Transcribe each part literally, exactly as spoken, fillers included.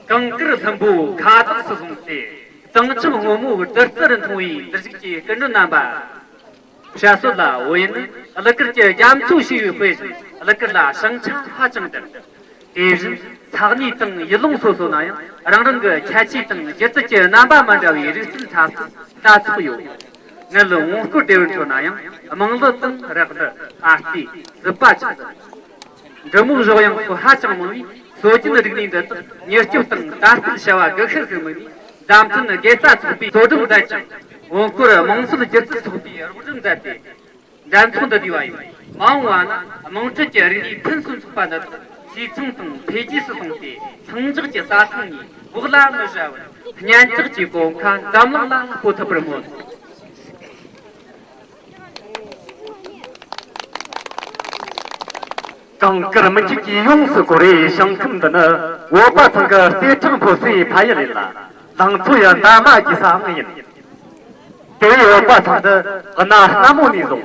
གངས་དཀར་ལྷུན་པོ་ཁ་དོག་སུ་བཟུང་སྟེ། གཙང་ཆབ་སྔོན་མོའི་བདུད་རྩིར་འཐུང་བའི་འདིར་བཞུགས་ཀྱི་སྐུ་མགྲོན་རྣམ་པ། ཞྭ་སོད་ལ་བོད་ཡུལ་ནི་གླུ་གར་གྱི་རྒྱ་མཚོ་ཞེས་པའི་དཔེ་བཞིན་གླུ་གར་ལ་བྱང་ཆ་ཧ་ཅང་ལྡན། དེ་བཞིན་ས་གནས་དང་ཡུལ་ལུང་སོ་སོ་ན་ཡང་རང་རང་གི་ཁྱད་ཆོས་དང་སྒྱུ་རྩལ་གྱི་རྣམ་པ་མི་འདྲ་བའི་རིག་རྩལ་འཁྲབ་སྟོན་ལྟ་ཚོགས་ཡོད། ངལ་ངོ་སྐོར་སྡེ་བའི་ཁྲོད་ན་ཡང་དམངས་གླུ་དང་རགས་གླུ། ཨར་རྩེད། སྲིད་པ་ཆགས། འབྲི་མོ་བཞོགས་དབྱངས་སོགས་ཧ་ཅང་མང་བས། སྲོལ་རྒྱུན་རིག་གནས་འདི་དག་མྱུར་སྐྱོབ་དང་དར་སྤེལ་བྱ་བ་སྒུལ་ཤུགས་སུ་དམིགས་ནས། མཛའ་མཐུན་དགེ་རྩ་ཚོགས་པས་གཙོ་སྒྲུབ་མཛད་ཅིང་། འོན་སྐོར་དམངས་སྲོལ་སྒྱུ་རྩལ་ཚོགས་པས་རོགས་སྒྲུབ་མཛད་དེ། འགྲན་ཚོགས་འདི་བསྡུས་པ་ཡིན། མ་འོངས་པ་ན་དམངས་ཁྲོད་ཀྱི་རིག་གནས་ཕུན་སུམ་ཚོགས་པ་འདི་དག་འཐུས་ཚང་དང་འཕེལ་རྒྱས་སུ་སོང་སྟེ། ལྷིང་འཇགས་ཀྱི་རྩྭ་ཐང་ནས་འོག་ལ་མི་བྱ་བར་སྙན་གྲགས་ཀྱི་གོང་ཁ་འཛམ་གླིང་ལ་སྤོ་ཐུབ་པར་སྨོན། གངས་དཀར་མི་འཇིགས་ཀྱིས་ཡོངས་སུ་བསྐོར་བའི་ཞིང་ཁམས་འདི་ནི་བོད་པ་ཚང་གི་རྩེ་འཕྲེང་འཕོ་སའི་ཕ་ཡུལ་ཡིན་ལ། ལང་ཚོ་ཡི་འདབ་མ་རྒྱས་སའང་ཡིན། དེ་བས་བོད་པ་ཚང་འདི་གནའ་སྔ་མོ་ནས་བཟུང་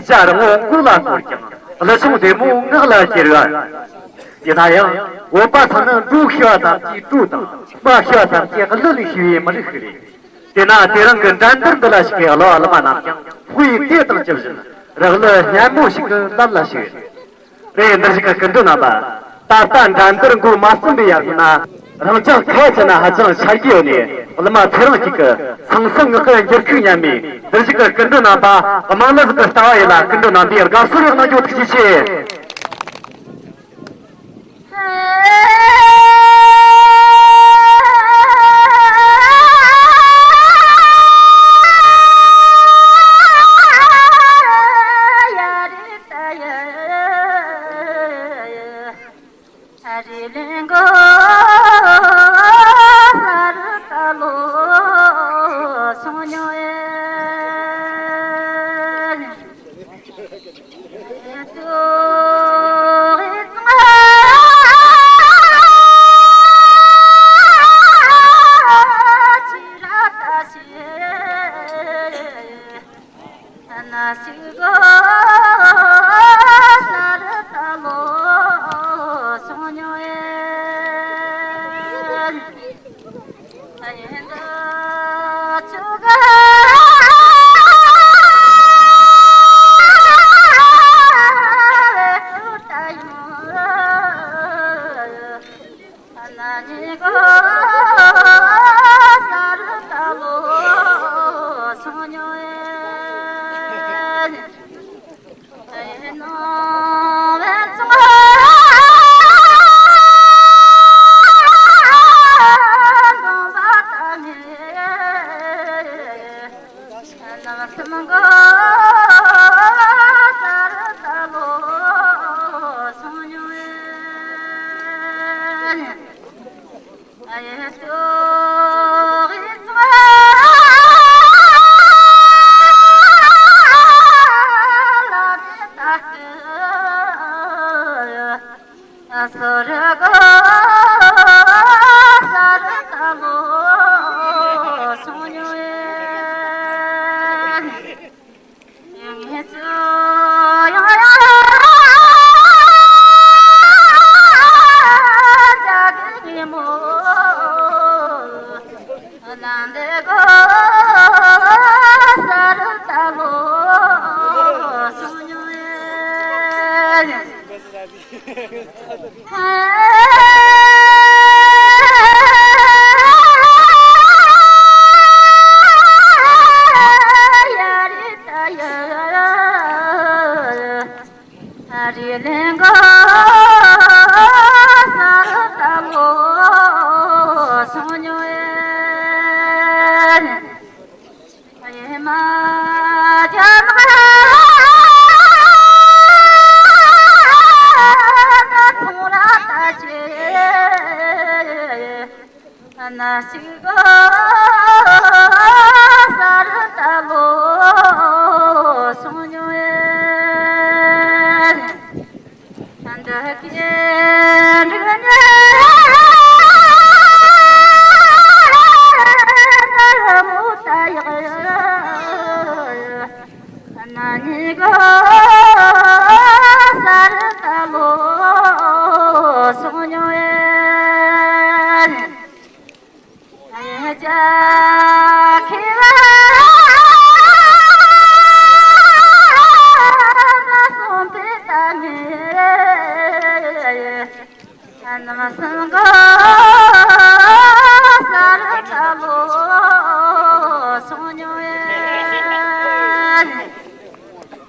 སྐྱ་རིང་པོ་མགོ་ལ་བསྐོར་ཀྱང་གླུ་ཆུང་བདེ་མོ་ངག་ལ་གྱེར་བ། ཡིན་ན་ཡང་བོད་པ་ཚང་ནི་འབྲོག་ཤེས་པ་ཙམ་གྱིས་བྲོ་དང་སྨྲ་ཤེས་པ་ཙམ་གྱིས་གླུ་ལས་ཤེས་པའི་མི་རིགས་ཤིག་རེད། དེས་ན་དེ་རིང་གི་འགྲན་བསྡུར་འདི་ལ་ཞུགས་པའི་གླུ་བ་གླུ་མ་རྣམས་ཀྱང་དཔེ་དེ་དང་ཇི་བཞིན་རགས་གླུ་སྙན་མོ་ཞིག་གི་ལམ་ལ་ཞུགས། རེད། འདིར་བཞུགས་ཀྱི་སྐུ་མགྲོན་རྣམ་པ། ད་ལྟ་འགྲན་བསྡུར་འགོ་མ་ཟིན་པའི་ཡར་སྔོན་ན། རང་ཅག་ཁ་ཆེ་ན་ཧ་ཅང་ཆ་རྒྱུས་ཡོད་ནས་གླུ་མ་ཚེ་རིང་སྐྱིད་ཀྱི་ཟང་ཟིང་ངག་གི་འགྱུར་ཁུག་སྙན་མོས་འདིར་བཞུགས་ཀྱི་སྐུ་མགྲོན་རྣམ་པ་དམངས་གླུ་ཟིག་གི་ལྟ་བ་ཡིན་ལ། སྐུ་མགྲོན་རྣམ་པས་དགའ་བསུ་རེ་གནང་རྒྱུ་ཐུགས་རྗེ་ཆེ།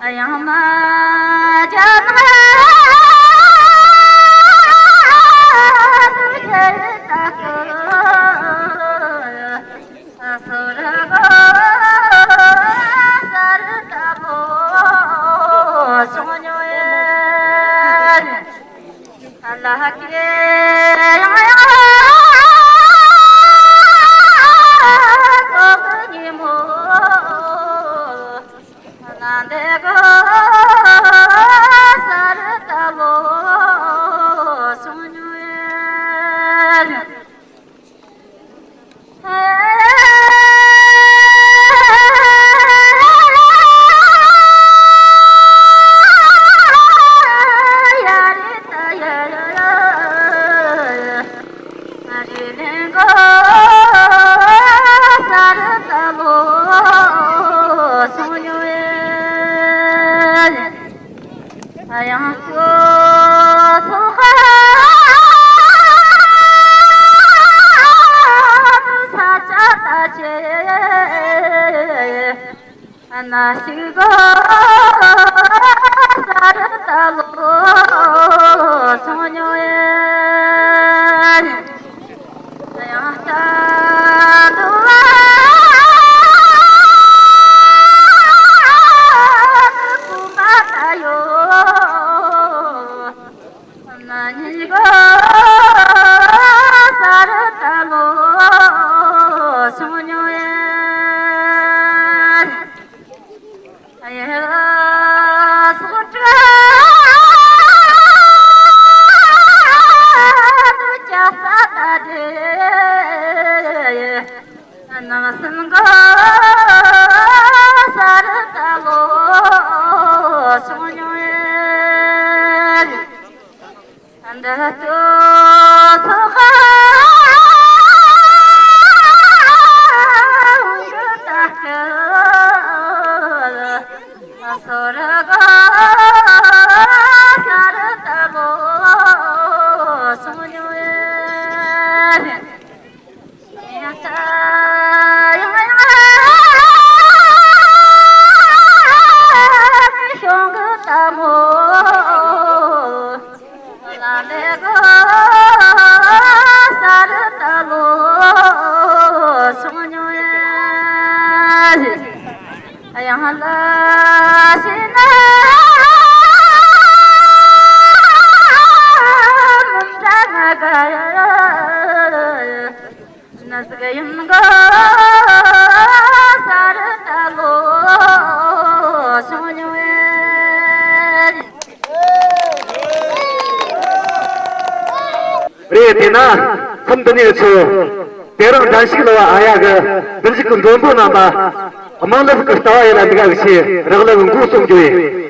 ཡང་མ་བྱ་མ་དུ་ཁྱེར་ད་སྐུ། སོ་ར་གོ་ས་རུ་ད་བོ་སོང་ཉོ་ཡ། ལ་ཀེ་ཡང་ཡང་ཀོ་ཀི་ཉི་མོ། ན་འདི་གོ་ས་རུ་ད་ལོ་སོང་ཉོ་ཡ། རེད། དེས་ན་མཚམས་འདི་ནས་ཚུར་དེ་རིང་འགྲན་ཞུགས་ལ་བ་ཨ་ཡ་གི་འདིར་བཞུགས་ཀྱི་མགྲོན་པོ་རྣམ་པ་དམངས་ལས་ཀྱི་ལྟ་བ་ཡིན་ན་འདི་ག་གི་ཆེད་རག་ལས་འགོ་རྩོམ་རྒྱུ་ཡིན།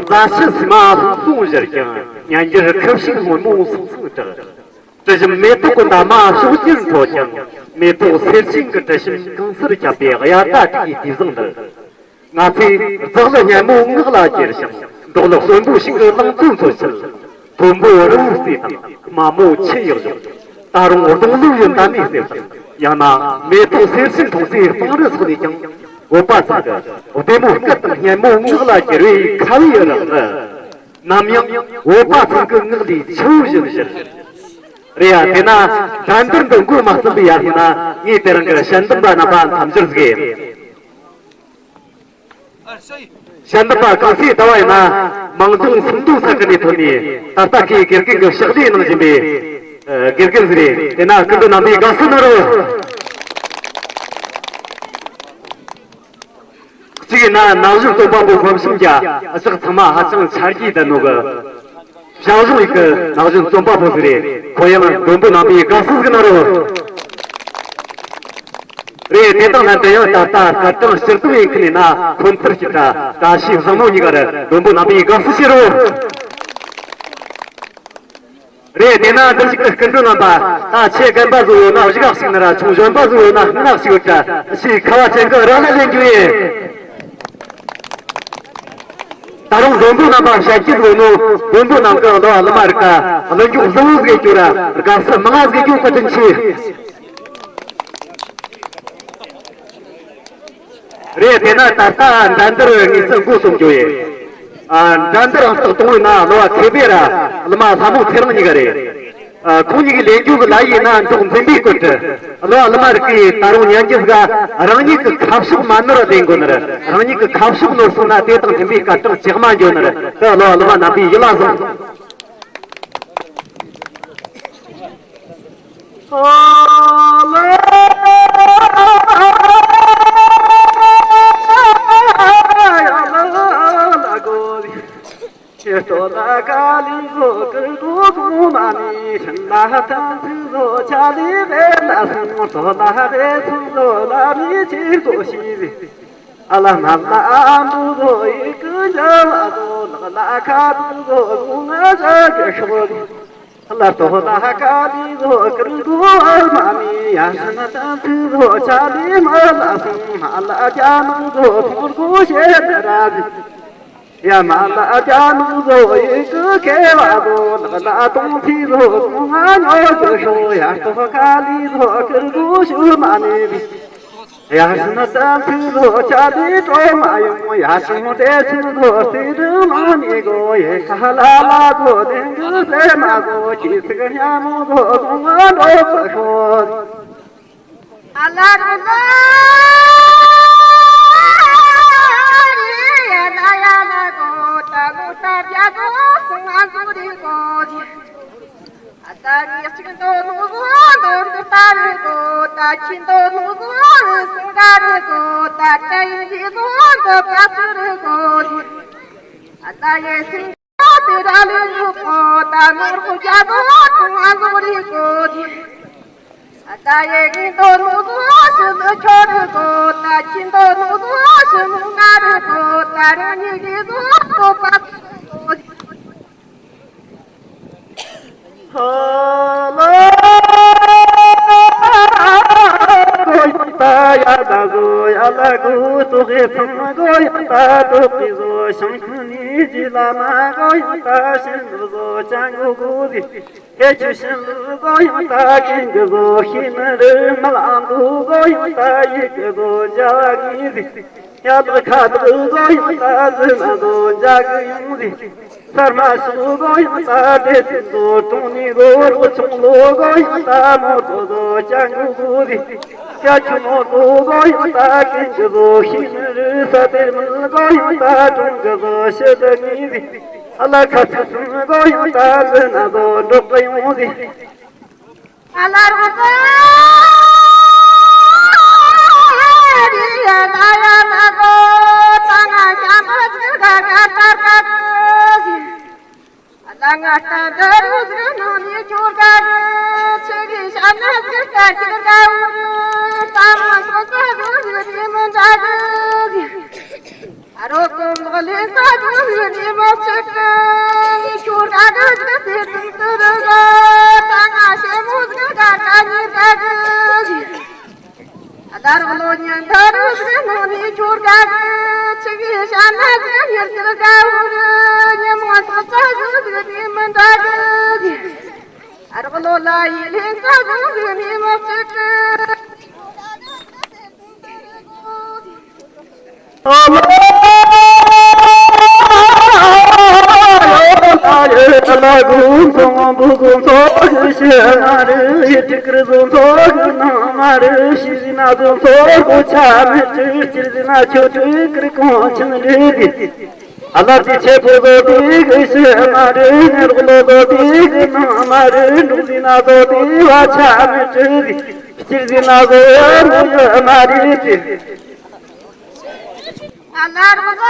རྫ་ཆུ་བསིལ་མ་ལྷུང་ལྷུང་བཞུར་ཀྱང་། སྙན་འགྱུར་ཁུ་བྱུག་སྔོན་མོ་སིམ་སིམ་གྲགས། དྲི་ཞིམ་མེ་ཏོག་གི་འདབ་མ་ཕྱོགས་བཅུར་འཕྲོ་ཀྱང་། མེ་ཏོག་སེར་ཆེན་གྱི་དྲི་ཞིམ་གང་སར་ཁྱབ་པའི་དབྱར་ཟླ་དྲུག་པའི་དུས་བཟང་འདིར། ང་ཚོས་རྫ་གླུ་སྙན་མོ་ངག་ལ་གྱེར་ཞིང་། འབྲོག་གླུ་གསོན་པོ་ཞིག་གི་ལང་ཚོ་འཚོལ་ཕྱིར། མཐོན་པོ་རི་བོའི་རྩེ་དང་དམའ་མོ་ཆུ་ཡི་གཞོང་། ད་རུང་རྫོང་ལུག་ཡི་འདབ་མའི་གསེབ་དང་། ཡང་ན་མེ་ཏོག་སེར་ཆེན་འཁྲུངས་སའི་སྤང་རི་སོགས་ནས་ཀྱང་། བོད་པ་ཚང་གི་བདེ་མོ་སྐད་དང་སྙན་མོ་ངག་ལ་གྱེར་བའི་ཁ་བའི་རང་རི། ནམ་ཡང་བོད་པ་ཚང་གི་ངག་ལས་ཆུ་བོ་བཞིན་བཞུར། རེད་ཡ། དེས་ན་འགྲན་བསྡུར་འདི་འགོ་མ་ཚུགས་པའི་ཡར་སྔོན་ན། ངས་དེ་རིང་གི་ཞལ་འདེབས་པ་རྣམ་པ་མཚམས་སྦྱོར་ཞུ་གི་ཡིན། ཞལ་འདེབས་པ་གང་ཟིག་ལྟ་བ་ཡིན་ན། མང་ཚོགས་སུམ་མདོ་ས་ཁུལ་ནས་ཐོན་ནས། ད་ལྟ་ཁོས་དགེ་རྒན་གྱི་ཕྱག་ལས་གནང་བཞིན་པའི་དགེ་རྒན་ཟིག་རེད། དེས་ན་སྐུ་མགྲོན་རྣམ་པས་དགའ་བསུ་གནང་རོགས། གཅིག་ཡིན་ན་ན་གཞོན་རྩོམ་པ་པོ་སྒོམ་གསུམ་གྱི་ལྕགས་ཚང་མ་ཧ་ཅང་ཆ་རྒྱུས་ལྡན་ནོ་གི། ཞང་ཞུང་ཡིག་གི་ན་གཞོན་རྩོམ་པ་པོ་ཟིག་རེད། ཁོ་ཡང་མགྲོན་པོ་རྣམ་པས་དགའ་བསུ་ཟིག་གནང་རོགས། རེད། དེ་དང་ལྷན་དུ་ཡང་ད་ལྟ་སྐར་གྲངས་བཅུ་གསུམ་ཡིན་མཁན་ཡིན་ན། ཁོང་ཚོར་ཞིག་ད་བཀྲ་ཤིས་བཟང་མོ་གཉིས་ཀར་མགྲོན་པོ་རྣམ་པས་དགའ་བསུ་ཞུ་རོགས། རེད། དེས་ན་འདིར་ཞུགས་ཀྱི་སྐུ་མགྲོན་རྣམ་པ། ད་ཆེ་རྒན་པ་ཟིག་ཡོད་ན་བཞུགས་ཞིག་ན་ར། ཆུང་གཞོན་པ་ཟིག་ཡོད་ན་སྔུན་ཞིག་ཡོད་དྲ། ཞེས་ཁ་བ་ཅན་གྱི་རང་ལ་ལེན་རྒྱུ་ཡིན། ད་རུང་མགྲོན་པོ་རྣམ་པ་བཤད་རྒྱུ་ཟིག་ཡོད་ནོ། མགྲོན་པོ་རྣམས་ཀྱི་གླུ་བ་གླུ་མ་རིགས་ཀ་གླུ་མགྱོགས་བཟང་བོ་ཟིག་རྒྱུ་ར། དགའ་བསུ་མང་ང་ཟིག་རྒྱུ་བཀའ་དྲིན་ཆེ། རེད། དེས་ན་ད་ལྟ་འགྲན་བསྡུར་དངོས་སུ་འགོ་རྩོམ་རྒྱུ་ཡིན། ཨ། འགྲན་བསྡུར་ཨང་རྟགས་དང་པོའི་ནང་གླུ་བ་མཁས་པའི་ར་གླུ་མ་ལྷ་མོ་ཚེ་རིང་གཉིས་ཀ་རེད། ཨ། ཁོང་གཉིས་ཀྱི་ལེན་རྒྱུ་གི་གླུ་ཡིག་ན་འབྲོག་འཛིན་པའི་སྐོར་དུ། གླུ་བ་གླུ་མ་རིགས་ཀྱིས་ད་རུང་ཉན་རྒྱུ་ཟིག་ག་རང་ཉིད་ཀྱི་ཁ་ཕྱོགས་མ་ནོར་བ་ལེན་དགོས་ནི་རེད། རང་ཉིད་ཀྱི་ཁ་ཕྱོགས་ནོར་སོང་ན་དེ་དང་མཐུན་པའི་སྐར་གྲངས་ཇག་མ་འགྱོ་ནི་རེད། དེ་གླུ་བ་གླུ་མ་རྣམ་པས་ཡིད་ལ་ཟུངས། ཁྱིམ་ལ་ཐང་ཚིག་བཟོ་ཆ་ལི་རེ་ལ་སོང་། ཐོ་ལ་རེ་ཚུགས་བཟོ་ལ་མི་ཆིག་གོ་ཤི་རེ། ཨ་ལ་མ་ལ་ཨ་འདུ་བཟོ་ཡི་ཀུན་ཇ་བ་བཟོ། ལག་ལ་ཁ་འདུ་བཟོ་གུང་ང་ཇ་གི་ཤོག་རེ། ལ་ཏོ་ལ་ཀ་ལི་ཟོ་ཀིར་གུ་ཨར་མ་མི་ཡ་སི་ན་ཏན་ཚི་ཟོ་ཆ་ལི་མ་ལ་སུང་མ་ལ་ཅ་ནུ་ཟོ་ཐོར་གུ་ཤེ་ཏ་ར་ཟི། ཡ་མ་ལ་ཅ་ནུ་ཟོ་ཡི་ཀུ་ཁེ་བ་ཟོ་ལ་ལ་ཏོང་ཚི་ཟོ་ང་ཉོ་ཅོ་ཤོ། ཡ་ཏོ་ཀ་ལི་ཟོ་ཀིར་གུ་ཤུ་མ་ནི་བི། ཡ་སི་ན་ཏན་ཚི་ཟོ་ཆ་ལི་ཏོ་མ་ཡོང་། ཡ་སི་མོ་ཏེ་ཚི་ཟོ་སི་རི་མ་ནི་གོ། ཡེ་ཁ་ལ་ལ་ཟོ་ལེང་གི་སེ་མ་ཟོ་ཅི་སི་ཀ་ཉ་མོ་ཟོ་ཟོ་ང་འགྲོ་ས་ཤོ། ཨ་ལ་རུ་ལ་ཡ་ལ་ཡ་ལ་གོ་ཏ་གོ་ཏ་བྱ་གོ་སུ་ང་ཟུ་རི་གོ། ཨ་ད་ཡེ་ཤིང་དོ་ནུ་ཟོ་འདོར་གི་ཏ་རི་གོ། ཏ་ཆིན་དོ་ནུ་ཟོ་རི་སུང་ག་རི་གོ། ཏ་ཏ་ཡི་གི་ཟོ་འདོ་ཀ་ཆུ་རི་གོ། ཨ་ད་ཡེ་ཤིང་དོ་དི་ར་ལི་ལུ་གོ། ཏ་ནོར་བུ་རྒྱ་དོ་ཀྲུང་ཨ་ཟོ་རི་གོ། ཨ་ད་ཡེ་གི་དོ་ནུ་ཟོ་ཤུ་ལུ་ཆོ་རི་གོ། ཏ་ཆིན་དོ་ནུ་ཟོ་ཤུ་ལུ་ང་རི་གོ། ཏ་ར་ཉི་གི་ཟོ་དོ་པ་གོ། ཧ་ལ་གོ་ཡང་ཏ་ཡ་ད་གོ་ཡ་ལ་གོ་ཏོ་གེ་ཚང་གོ་ཡང་ཏ་ཏོ་གེ་ཟོ་ཤང་ཁུ་ནི་ཇི་ལ་མ་གོ་ཡང་ཏ་ཤིན་ལུ་ཟོ་ཅང་གོ་གོ་ཟི། ཧེ་ཆུ་ཤིན་ལུ་གོ་ཡང་ཏ་ཀིང་གི་ཟོ་ཤི་ན་རི་མ་ལ་འདུ་གོ་ཡང་ཏ་ཡི་གི་ཟོ་འཇའ་བ་གི་ཟི། ཡ་ལ་ཁ་དུ་གོ་ཡང་ཏ་ཟི་ན་ཟོ་འཇའ་གི་ཡུང་ཟི། སར་མ་སུ་གོ་ཡང་ཏ་ཏེ་ཚི་ཟོ་ཀྲུང་ནི་ཟོ་རོ་ཆུང་ལོ་གོ་ཡང་ཏ་མོ་ཏོ་ཟོ་ཅང་གུ་གུ་ཟི། ཡ་ཆུ་མོ་ཏོ་གོ་ཡང་ཏ་ཀིང་གི་ཟོ་ཤི་ན་རི་ས་ཏེ་མི་གོ་ཡང་ཏ་ཀྲུང་གི་ཟོ་ཤི་ད་ནི་ཟི། ཨ་ལ་ཁ་ཚུ་སུ་གོ་ཡང་ཏ་ཟི་ན་ཟོ་འགྲོ་གི་ཡོང་ཟི། ཨ་ལ་རོ་ཀ་རི་ཡ་ལ་ཡ་ལ་གོ་ཏ་ང་ཤ་མ་ཟི་ག་ག་ཏ་ཏ་གི་ཟི། ཨ་ལ་ང་ཏ་ད་རུ་ཟི་ནོ་ནི་ཁྱོར་ག་གི་ཆེ་གི་ཤ་མ་ཟི་ག་ཁྱེར་ག་འུ་རུ་ཏ་མ་སོ་ས་གི་ཟི་ནི་མི་འདྲ་གི་ཟི། ཨ་རོ་ཀོ་ལོ་ལེ་ས་ཏུ་ལེ་ནི་མ་ཆེ་ཏུ་ནི་ཁྱོ་ར་ག་ག་སེ་ཏུ་ཏུ་རུ་ག་ཏ་ང་ཤེ་མོ་ག་ག་ག་ནི་ར་གི་ཨ་ད་རོ་ལོ་ཉན་ད་རུ་ཟི་ནོ་ནི་ཁྱོ་ར་གི་ཆི་གི་ཤ་ན་གི་ཉེར་ཏུ་ག་འུ་རུ་ཉི་མ་ཏུ་ས་ཟུ་ཟི་ནི་མི་འདྲ་གི་ཨ་རོ་ལོ་ལ་ཡི་ལེ་ས་ཟུ་ཟི་ནི་མ་ཆེ་ཏུ། ཨ་ལ་ཏི་ཆེ་པོ་ཟོ་ཏི་གི་ཤེ་མ་རེ། ནེ་རོ་ལོ་ཟོ་ཏི་གི་ནང་མ་རེ། འབྲོག་ཟི་ན་ཟོ་ཏི་བ་ཆ་མི་ཏི་གི་སྤྱིར་ཟི་ན་ཟོ་ཡ་རུ་ཡ་མ་རེ་ཏི། ཧ་ལ་རུ་ལ་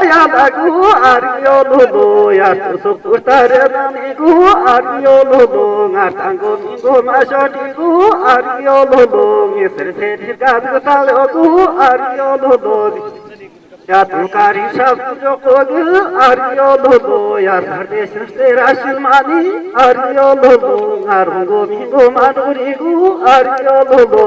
ཡ་ལ་གུ་ཨ་རི་ཡོ་ལོ་ལོ། ཡ་སོ་སོ་ཀུ་ཏ་རེ་ན་ནི་གུ་ཨ་རི་ཡོ་ལོ་ལོ། ང་ཏང་གོ་མི་གོ་མ་ཤོ་ཏི་གུ་ཨ་རི་ཡོ་ལོ་ལོ། ངི་སེར་སེར་ཏི་ག་གུ་ཏ་ལོ་གུ་ཨ་རི་ཡོ་ལོ་ལོ། ཡ་དུ་ཀ་རི་ཤ་གུ་ཇོ་གོ་གུ་ཨ་རི་ཡོ་ལོ་ལོ། ཡ་སར་ཏེ་ཤིན་སེ་ར་ཤིན་མ་ནི་ཨ་རི་ཡོ་ལོ་ལོ། ང་རུང་གོ་མི་གོ་མ་འགྲོ་རི་གུ་ཨ་རི་ཡོ་ལོ་ལོ།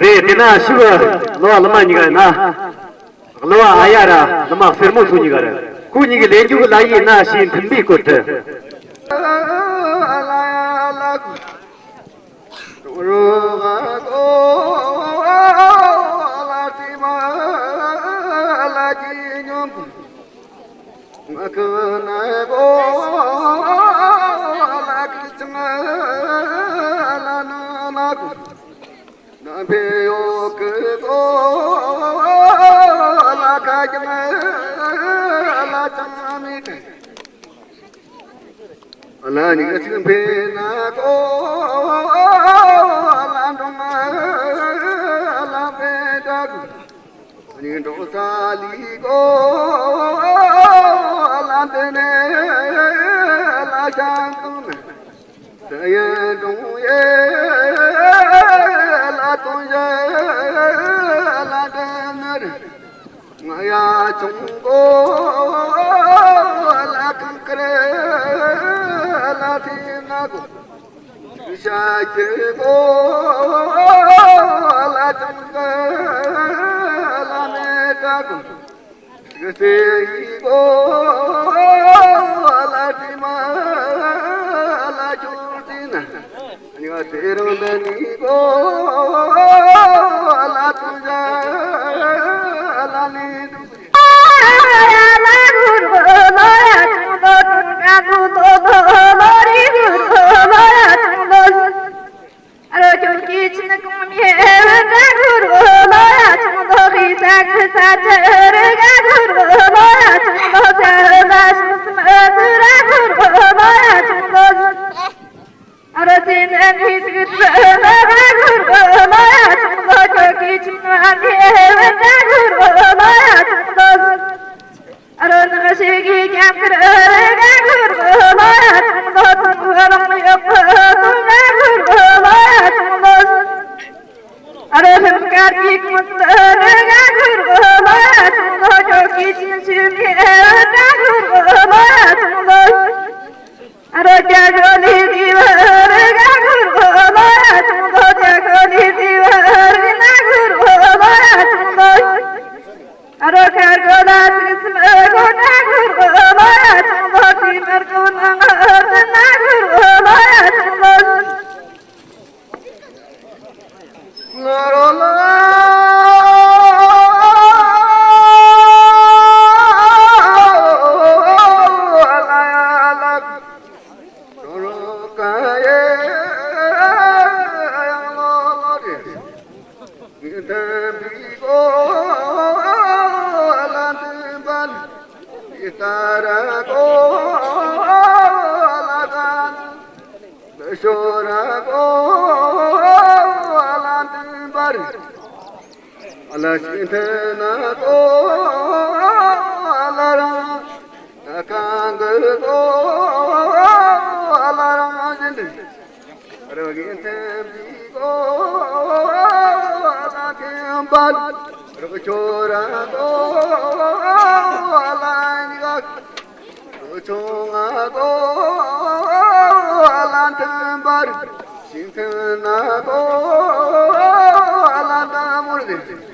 རེད། དེ་ན་ཞུ་བ་ལོ་བླ་མ་གཉིས་ཀ་ཡིན་ན། གླུ་བ་ཨ་ཡ་ར་བླ་མ་སེར་མོ་སོ་གཉིས་ཀ་རེད། ཁོ་གཉིས་ཀྱི་ལས་འཇུག་ལ་ཡིན་ན་ཞེས་མཐུན་པའི་སྐོར་དུ། ལ་ཉིག་ཚིག་འཕེན་ན་གོ། ལ་འབྲོང་ལ་འཕེན་དྲག་གོ། ཉིག་འབྲོང་ས་ལི་གོ། ལ་འདི་ནས་ལ་ཤང་གང་ན། ས་ཡན་འབྲོང་ཡེ་ལ་དོན་ཡེ་ལ་འདི་ནར། ང་ཡ་ཆུང་གོ་ལ་ཁང་ཁར་ལ་སི་ན་གོ། ཤ་ཁྱི་གོ་ལ་ཆུང་གོ་ལ་མེ་ཀ་གོ། ཤ་སེ་ཡི་གོ་ལ་སི་མ་ལ་ཆུང་སི་ན། ཡ་དེ་རང་ལ་ནི་གོ་ལ་དུ་ཡ་ལ་ནི་དུ། ཤོ་ར་གོ་ལ་འདུན་པར། ལ་ཤིན་ཐན་ན་གོ་ལ་རང་། ད་གང་གི་གོ་ལ་རང་བཞིན་དུ། རང་གི་ཐེམ་གྱི་གོ་ལ་ཐེམ་པར། རོགས་ཆོ་ར་གོ་ལ་ཉི་ག་ཆུང་ང་གོ་ལ་མཐུན་པར། ཤིང་མཐུན་ན་གོ་ལ་འདམ་མོར་ཟིན།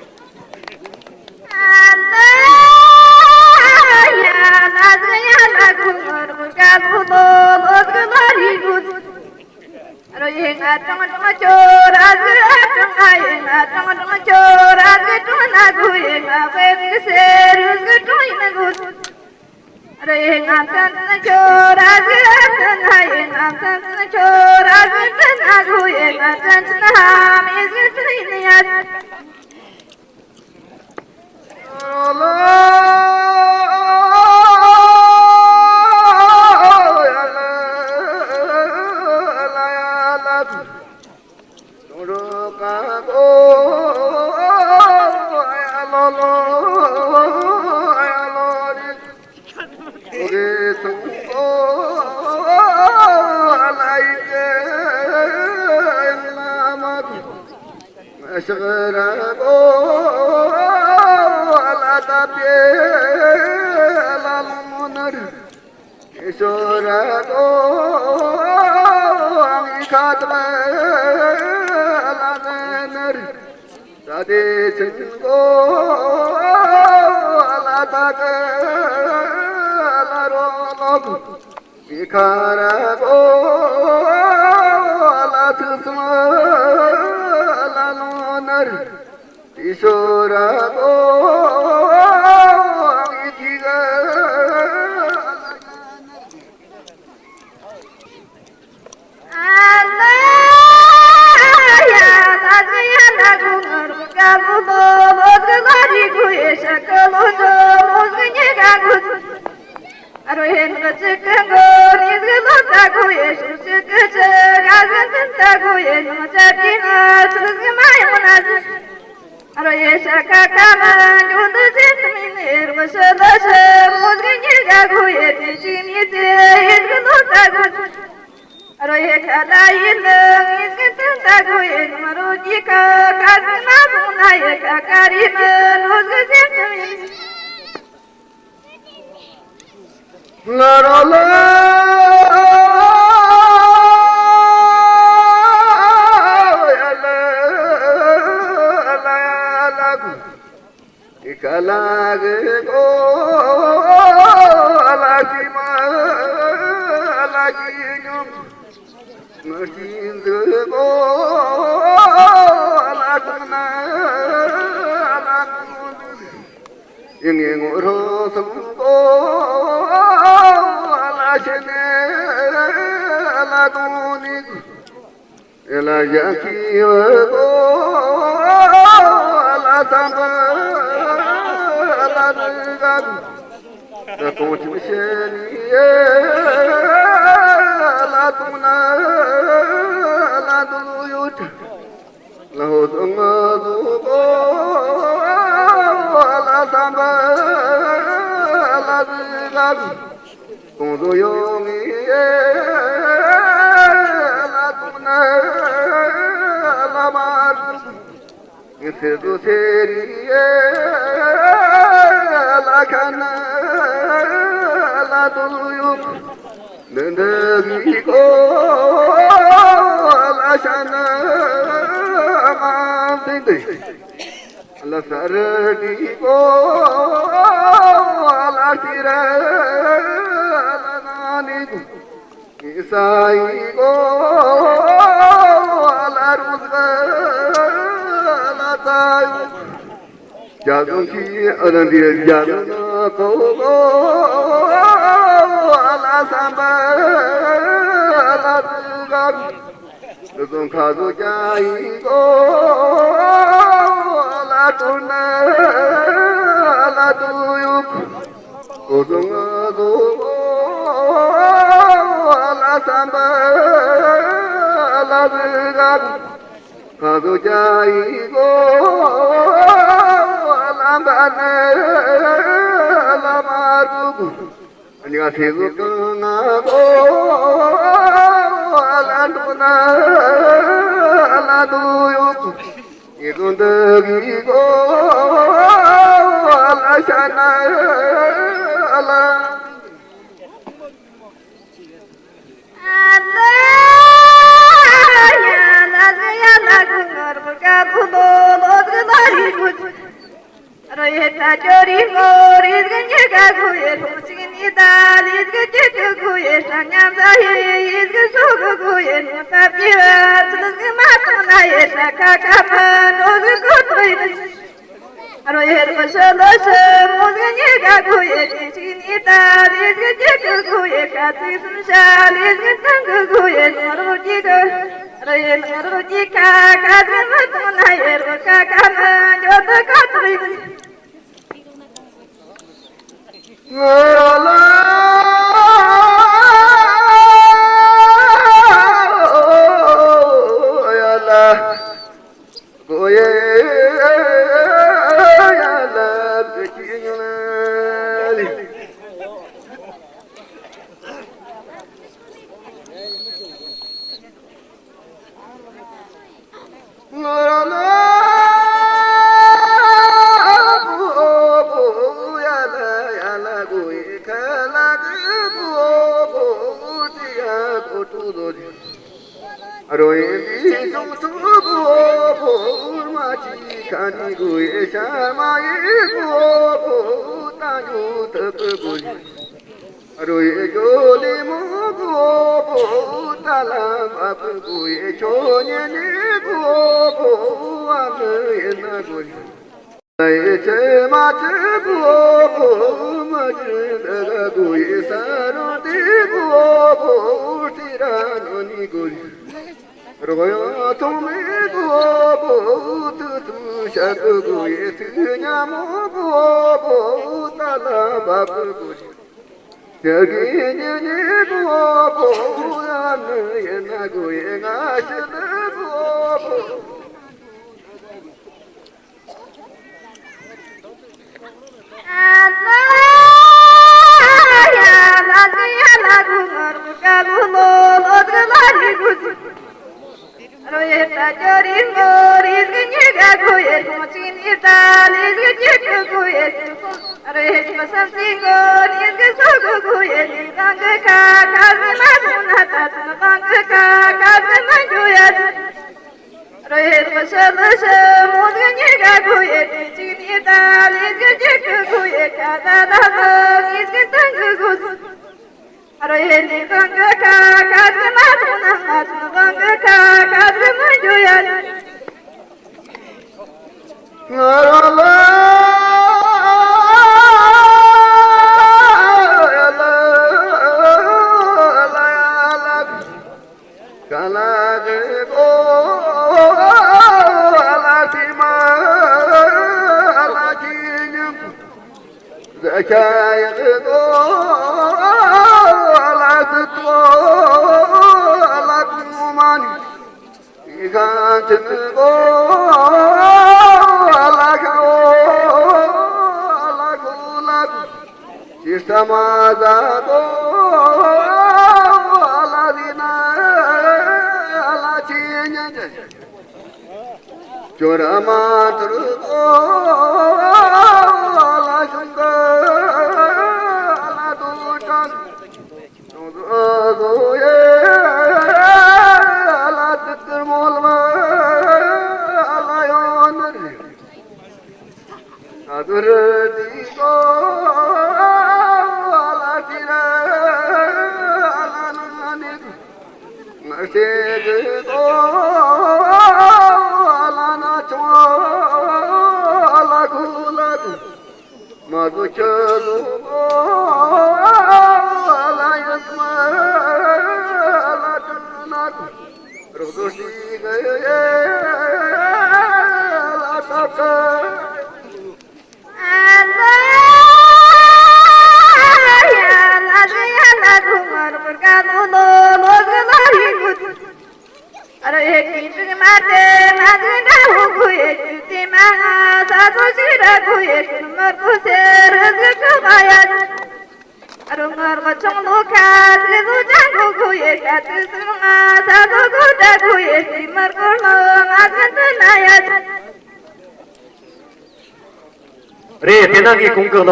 རེད། དེ་ན་ངས་གོང་གི་གླུ་བ་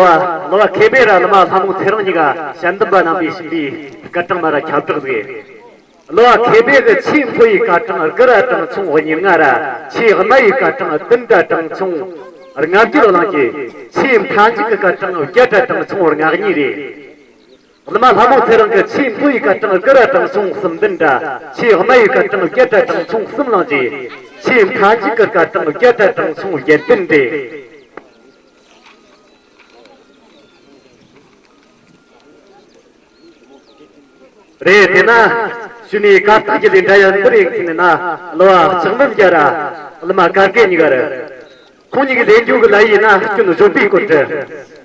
གླུ་བ་མཁས་པའི་ར་ལི་མ་ལྷ་མོ་ཚེ་རིང་གཉིས་ཀ་ཞལ་འདོན་པ་རྣམ་པས་ཞིམ་པའི་སྐར་གྲངས་མ་ར་ཁྱབ་བསྒྲགས་ཟིག་གླུ་བ་མཁས་པའི་གི་ཆེས་མཐོ་བའི་སྐར་གྲངས་དགུ་ར་གྲངས་ཆུང་ཉེར་ལྔ་ར། ཆེས་དམའ་བའི་སྐར་གྲངས་བདུན་ར་གྲངས་ཆུང་ལྔ་བརྒྱད་གླེང་གི། ཆེས་མཐའ་མཇུག་གི་སྐར་གྲངས་བརྒྱད་ར་གྲངས་ཆུང་ལྔ་གཉིས་རེད། གླུ་མ་ལྷ་མོ་ཚེ་རིང་གི་ཆེས་མཐོ་བའི་སྐར་གྲངས་དགུ་ར་གྲངས་ཆུང་གསུམ་བདུན་ར། ཆེས་དམའ་བའི་སྐར་གྲངས་བརྒྱད་ར་གྲངས་ཆུང་གསུམ་གླེང་གི། ཆེས་མཐའ་མཇུག་གི་སྐར་གྲངས་བརྒྱད་ར་གྲངས་ཆུང་བརྒྱད་བདུན་རེད། རེད། དེ་ན་ཞུ་ནས་སྐར་རྟགས་ཀྱི་ལས་འདྲ་ཡང་འདི་རེད་ཟེར་ན། གླུ་བ་ལྕགས་འབུམ་རྒྱལ་ར་གླུ་མ་སྐར་རྒན་གཉིས་ཀ་རེད། ཁོང་གཉིས་ཀྱི་ལས་འགུལ་གྱི་ལ་ཡིན་ན་སྐྱོན་བརྗོད་པའི་སྐོར་དུ།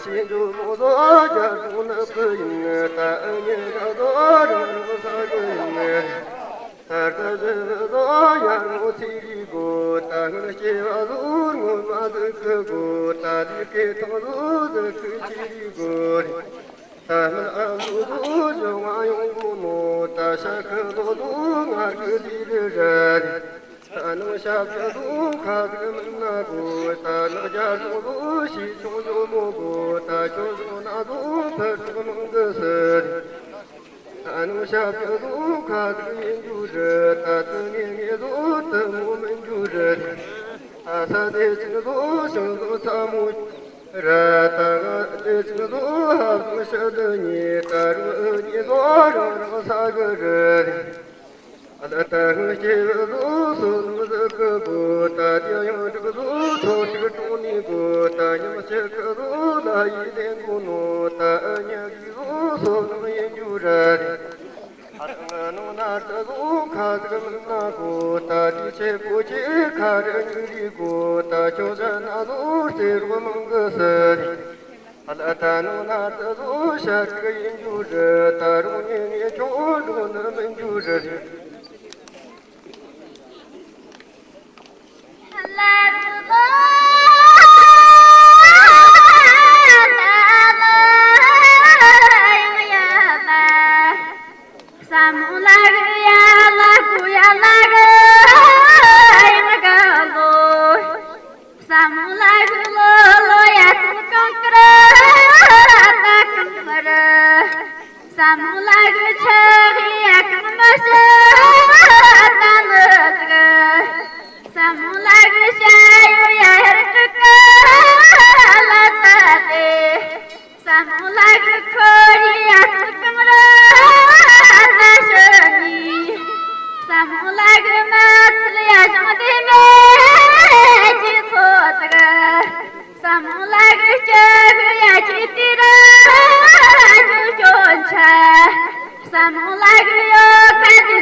ཞེས་འཇོག་མོ་བཟོ་རྒྱ་སོང་ནག་པོ་ཡིན། ད་ཨ་མྱེས་ར་བཟོ་རང་རང་ས་གི་ཡིན། ད་ལྟ་བཞི་བཟོ་ཡར་ངོ་ཚེ་རིག་གོ། ད་སྔོན་སྐྱེ་བ་བཟོ་སྔོན་མ་ཟིག་གི་གོ། ད་ལས་ཀའི་ཐང་བཟོ་ཟིག་གི་ཆེ་རིག་གོ། ད་སྨིན་ཨ་མོ་བཟོ་བཞི་ང་ཡོང་གོ་ནོ། ད་ཤ་ཁུ་བཟོ་བཟོ་ང་གི་ཟི་རི་ར། ད་ནང་ཞབས་ཀྱི་བཟོ་ཁ་ཟིག་མིན་ན་གོ། ད་ནག་རྒྱ་རྫོང་བཟོ་ཞེས་ཆུང་ཇོ་མོ་གོ། ད་ཁྱོད་བཟོ་ན་བཟོ་ཕར་ཚུར་མང་གི་ཟེར། ད་ནང་ཞབས་ཀྱི་བཟོ་ཁ་ཟིག་ཡིན་རྒྱུ་རེད། ད་དུ་ངེས་ངེས་བཟོ་དུ་མོ་མིན་རྒྱུ་རེད། ད་ས་དེ་ཅིག་བཟོ་ཞིང་བཟོ་ཚ་མོ་རེད། ད་ང་དེ་ཅིག་བཟོ་ཧ་བཟོ་ཤ་དུ་ཉེ། ད་རུ་ཨུ་གཉིས་བཟོ་རང་རང་ས་གི་རེད། ཨ་ལ་ད་ཧུ་སྐྱེ་བོ་བཟོ་སོ་ནུ་ཟི་གི་གོ། ད་དེ་ཡང་འབྲུག་བཟོ་ཚོ་ཅིག་གྲོང་ནི་གོ། ད་ཉམས་ཆེ་གི་བཟོ་ལ་ཡི་ལེན་གོ་ནོ། ད་ཨ་ཉག་གི་བཟོ་སོ་ནུ་ཡིན་རྒྱུ་ར་རེད། ཨ་ལ་ང་ནོ་ན་ད་བཟོ་ཁ་ཟིག་མིན་ན་གོ། ད་དེ་ཆེ་གོ་ཆེ་ཁ་རེ་ཉུ་རི་གོ། ད་ཁྱོད་ཟ་ན་བཟོ་རྩེ་རོགས་མང་གི་ཟེར། ཨ་ལ་ད་ནོ་ན་ད་བཟོ་ཤ་ཁྲིག་ཡིན་རྒྱུ་རེད། ད་རུང་ངེས་ངེས་ཁྱོད་འགྲོ་ནི་མིན་རྒྱུ་རེད། བསམ་བློ་ལ་གི་ལོ་ལོ་ཡ་ཏུ་གང་ཀ་ར་ད་གང་མ་ར། བསམ་བློ་ལ་གི་ཆག་ཡ་གང་མ་ཤ་ད་མི་ཟིག་བསམ་བློ་ལ་གི་ཤ་ཡོ་ཡ་ཧར་ཀ་ལ་ད་དེ། བསམ་བློ་ལ་གི་ཁོ་རི་ཡ་ཚུགས་གང་ར་ད་ཤི་ནི། བསམ་བློ་ལ་གི་མ་ཚུལ་ཡ་ཞང་དེ་མེད་ཀྱི་ཚོ་ཚིག་བསམ་བློ་ལ་གི་སྐྱ་གི་ཡ་ཁྱི་དེ་ར་ཁྱོད་སྐྱོན་ཆ། བསམ་བློ་ལ་གི་ཡོ་ཁ་དེ།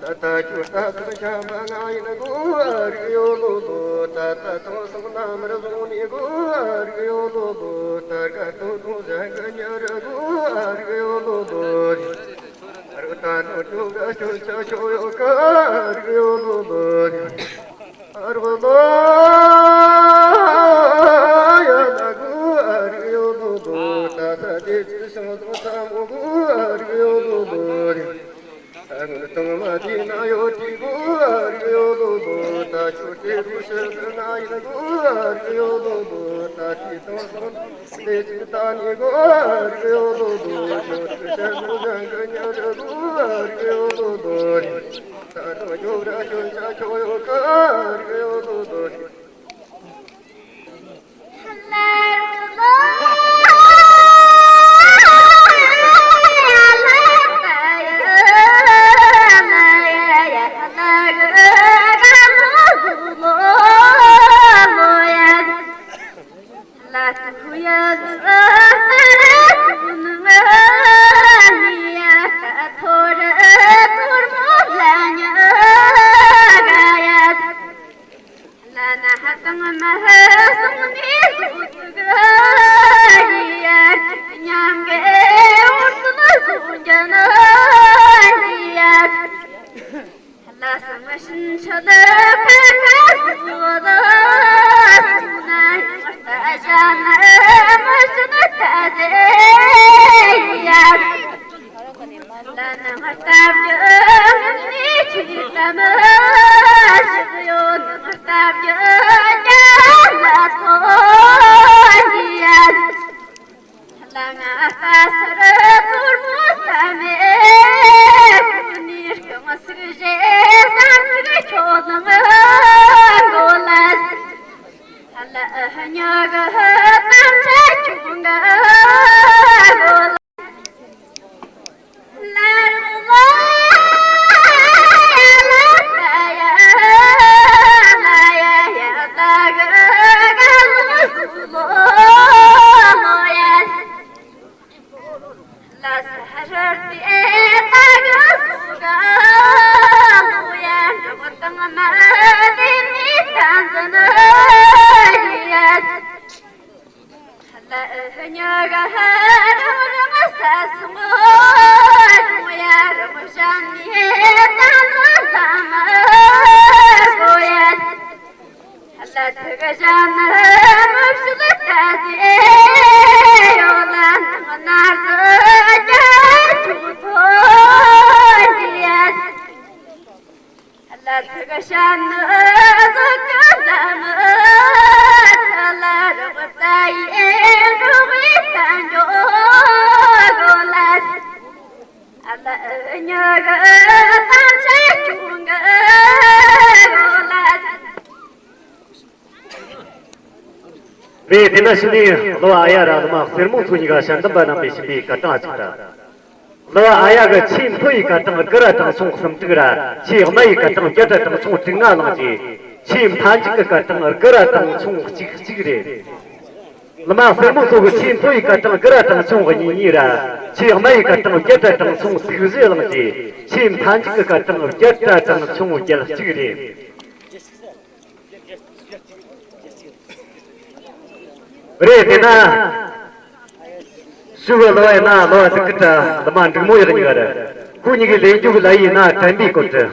ད་ལྟ་ཁྱོད་ལྟ་ཚུལ་བྱམས་པ་ང་ཡིན་གོ་ཨ་རིག་ཡོད་ལོ་ལོ། ད་ལྟ་ཐང་སོང་ན་མར་བཟུང་ནས་གོ་ཨ་རིག་ཡོད་ལོ་ལོ། ད་དགའ་སྟོན་གཏོང་གཞན་གི་ཉར་གོ་ཨ་རིག་ཡོད་ལོ་ལོ། ཨ་རིག་ད་ནོ་ཁྱོད་ག་སྐྱོན་ཆ་ཁྱོད་ཡོད་ག་ཨ་རིག་ཡོད་ལོ་ལོ། ཨ་རིག་ལོ་ཡ་ལ་གོ་ཨ་རིག་ཡོད་ལོ་ལོ། ད་ས་དེ་ཅི་ཤང་བཟུང་ས་མོ་གོ་ཨ་རིག་ཡོད་ལོ་ལོ། ད་སྔོན་དང་མ་དེ་ན་ཡོད་དེ་གོ་ཨ་རིག་ཡོད་ལོ་ལོ། ད་ཁྱོད་དེ་རུ་ཤི་དུ་ན་ཡིན་གོ་ཨ་རིག་ཡོད་ལོ་ལོ། ད་དེ་དང་སོང་དེ་ཅི་ད་ནི་གོ་ཨ་རིག་ཡོད་ལོ་ལོ། ཁྱོད་དེ་ཤི་དུ་ན་གི་ཉ་རི་གོ་ཨ་རིག་ཡོད་ལོ་ལོ། ད་དུང་ཁྱོད་ར་ཁྱོད་ཆ་ཁྱོད་ཡོད་ག་ཨ་རིག་ཡོད་ལོ་ལོ། རེད། དེ་ན་ཕྱི་ནས་གླུ་བ་ཨ་ཡ་ར་གླུ་མ་གསེར་མོ་མཚོ་གཉིས་ཀ་ཞལ་འདམ་པ་རྣམ་པས་བྱིན་པའི་སྐར་གྲངས་གཅིག་ར། གླུ་བ་ཨ་ཡ་གི་ཆེས་མཐོ་བའི་སྐར་གྲངས་དགུ་ར་གྲངས་ཆུང་གསུམ་དྲུག་ར། ཆེས་དམའ་བའི་སྐར་གྲངས་བརྒྱད་ར་གྲངས་ཆུང་དྲུག་ལྔ་བླངས་རྗེས། ཆེས་མཐའ་མཇུག་གི་སྐར་གྲངས་དགུ་ར་གྲངས་ཆུང་གཅིག་གཅིག་རེད། གླུ་མ་གསེར་མོ་མཚོ་གི་ཆེས་མཐོ་བའི་སྐར་གྲངས་དགུ་ར་གྲངས་ཆུང་གཉིས་གཉིས་ར། ཆེས་དམའ་བའི་སྐར་གྲངས་བརྒྱད་ར་གྲངས་ཆུང་དྲུག་བཞི་བླངས་རྗེས། ཆེས་མཐའ་མཇུག་གི་སྐར་གྲངས་བརྒྱད་ར་གྲངས་ཆུང་བརྒྱད་གཅིག་རེད། རེད། དེ་ན་ཞུ་བ་ལོ་ཡ་ན་ལོ་ཡ་ཟིག་གི་ད་ལ་མ་འབྲུག་མོ་ཡག་ཉི་ག་རེད། ཁོ་གཉིས་ཀྱི་ལས་འཇུག་ལ་ཡིན་ན་དྲན་པའི་སྐོར་དུ།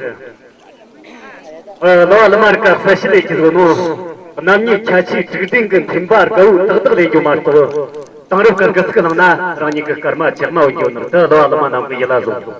ལོ་བ་ལ་མ་རིག་ག་གསལ་བཤད་ལས་ཀྱི་བཟོ་ནོ། རྣམ་གཉིས་ཁྱད་ཆོས་དྲུག་ལྡན་གྱི་འཐེན་པ་དགའ་བོ་ཏག་ཏག་ལས་འཇུག་མ་གཏོགས། དེང་རབས་ཀྱི་གི་སྐུ་བླངས་ན་རང་ཉིད་ཀྱི་སྐར་མ་ཆག་མ་བུད་འགྱོ་ནོ་དེ་ལོ་བ་ལ་མ་རྣམས་ཀྱི་ཡིད་ལ་བཟུང་།